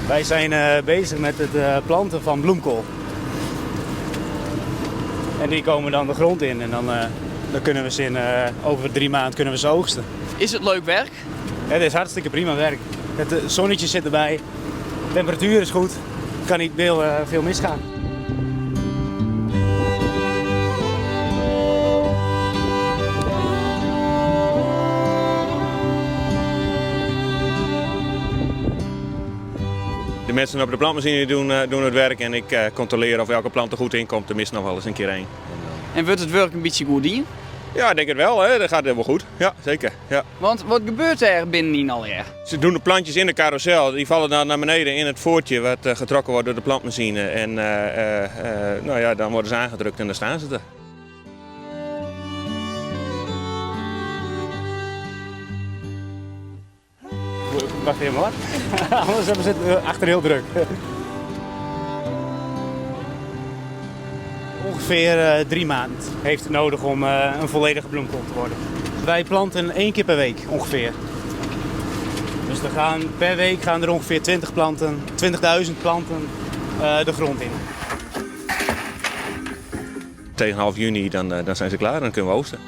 Wij zijn bezig met het planten van bloemkool. En die komen dan de grond in en dan, dan kunnen we ze in, over 3 maanden kunnen we ze oogsten. Is het leuk werk? Het is hartstikke prima werk. Het zonnetje zit erbij, de temperatuur is goed. Het kan niet veel misgaan. De mensen op de plantmachine doen het werk en ik controleer of elke plant er goed in komt. Er mist nog wel eens een keer één. En wordt het werk een beetje goed in? Ja, ik denk het wel. Hè. Dat gaat helemaal goed. Ja, zeker. Ja. Want wat gebeurt er binnenin alweer? Ze doen de plantjes in de carousel. Die vallen dan naar beneden in het voortje wat getrokken wordt door de plantmachine. En dan worden ze aangedrukt en dan staan ze er. Wacht even hoor. Anders hebben ze het achter heel druk. Ongeveer 3 maanden heeft het nodig om een volledige bloemkool te worden. Wij planten 1 keer per week ongeveer. Dus per week gaan er ongeveer 20 planten, 20.000 planten de grond in. Tegen half juni dan zijn ze klaar en dan kunnen we oogsten.